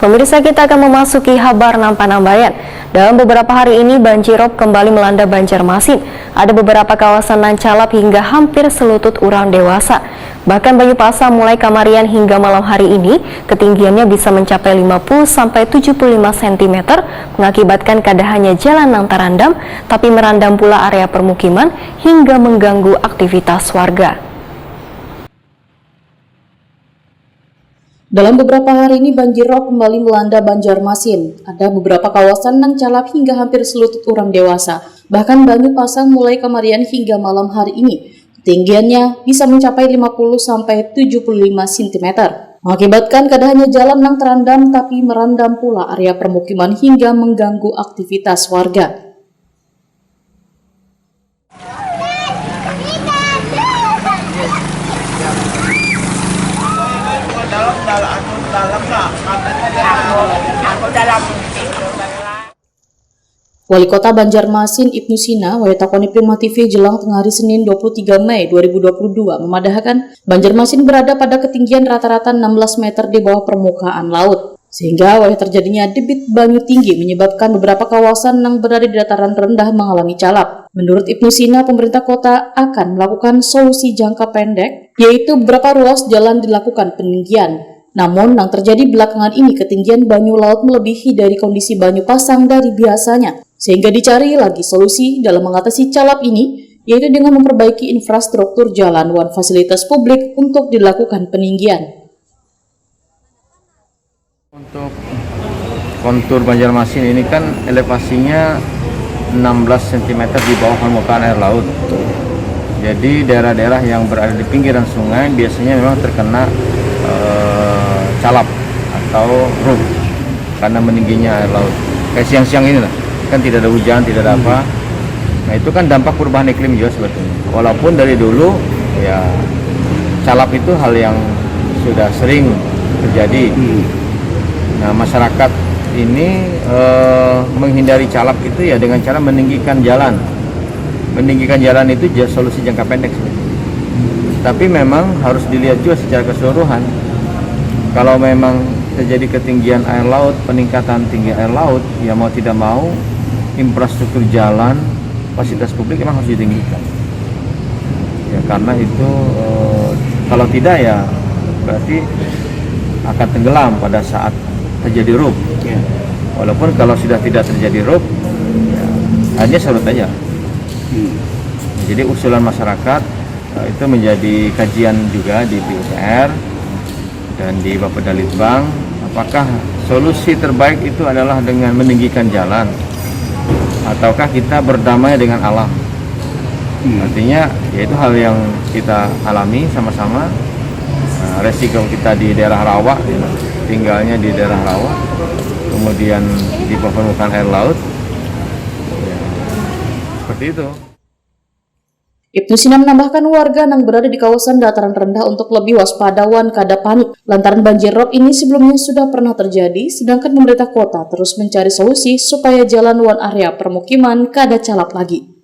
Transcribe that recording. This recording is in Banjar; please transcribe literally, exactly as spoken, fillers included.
Pemirsa, kita akan memasuki habar nang panambayan. Dalam beberapa hari ini, banjir rob kembali melanda Banjarmasin. Ada beberapa kawasan nang calap hingga hampir selutut urang dewasa. Bahkan banyu pasang mulai kamarian hingga malam hari ini, ketinggiannya bisa mencapai lima puluh sampai tujuh puluh lima sentimeter, mengakibatkan kada hanya jalan nang tarandam, tapi merandam pula area permukiman hingga mengganggu aktivitas warga. Dalam beberapa hari ini, banjir rob kembali melanda Banjarmasin. Ada beberapa kawasan nang calap hingga hampir selutut urang dewasa. Bahkan banyu pasang mulai kamarian hingga malam hari ini. Ketinggiannya bisa mencapai lima puluh sampai tujuh puluh lima sentimeter. Mengakibatkan kada hanya jalan nang terendam, tapi merendam pula area permukiman hingga mengganggu aktivitas warga. Wali Kota Banjarmasin, Ibnu Sina, wayah takoni Prima T V jelang tengah hari Senin, dua puluh tiga Mei dua ribu dua puluh dua, memadahakan Banjarmasin berada pada ketinggian rata-rata enam belas meter di bawah permukaan laut, sehingga wayah terjadinya debit banyu tinggi menyebabkan beberapa kawasan yang berada di dataran rendah mengalami calap. Menurut Ibnu Sina, pemerintah kota akan melakukan solusi jangka pendek, yaitu beberapa ruas jalan dilakukan peninggian. Namun, yang terjadi belakangan ini, ketinggian banyu laut melebihi dari kondisi banyu pasang dari biasanya, sehingga dicari lagi solusi dalam mengatasi calap ini, yaitu dengan memperbaiki infrastruktur jalan wan fasilitas publik untuk dilakukan peninggian. Untuk kontur Banjarmasin ini kan elevasinya enam belas sentimeter di bawah permukaan air laut. Jadi daerah-daerah yang berada di pinggiran sungai biasanya memang terkena eh, calap atau rob karena meningginya air laut. Kayak siang-siang inilah, kan tidak ada hujan, tidak ada apa. Nah, itu kan dampak perubahan iklim juga sebetulnya. Walaupun dari dulu ya calap itu hal yang sudah sering terjadi. Nah, masyarakat ini eh, menghindari calap itu ya dengan cara meninggikan jalan. Meninggikan jalan itu ja- solusi jangka pendek sebetulnya. Tapi memang harus dilihat juga secara keseluruhan. Kalau memang terjadi ketinggian air laut, peningkatan tinggi air laut, ya mau tidak mau infrastruktur jalan, fasilitas publik memang harus ditinggikan. Ya karena itu eh, kalau tidak ya berarti akan tenggelam pada saat terjadi rob. Walaupun kalau sudah tidak terjadi rob, ya, airnya surut aja. Jadi usulan masyarakat eh, itu menjadi kajian juga di PUPR dan di Bapeda Litbang, apakah solusi terbaik itu adalah dengan meninggikan jalan ataukah kita berdamai dengan alam? Artinya ya itu hal yang kita alami sama-sama. Nah, resiko kita di daerah rawa, ya, tinggalnya di daerah rawa, kemudian di permukaan air laut, ya, seperti itu. Ibnu Sina menambahkan warga yang berada di kawasan dataran rendah untuk lebih waspada wan kada panik lantaran banjir rob ini sebelumnya sudah pernah terjadi, sedangkan pemerintah kota terus mencari solusi supaya jalan wan area permukiman kada calap lagi.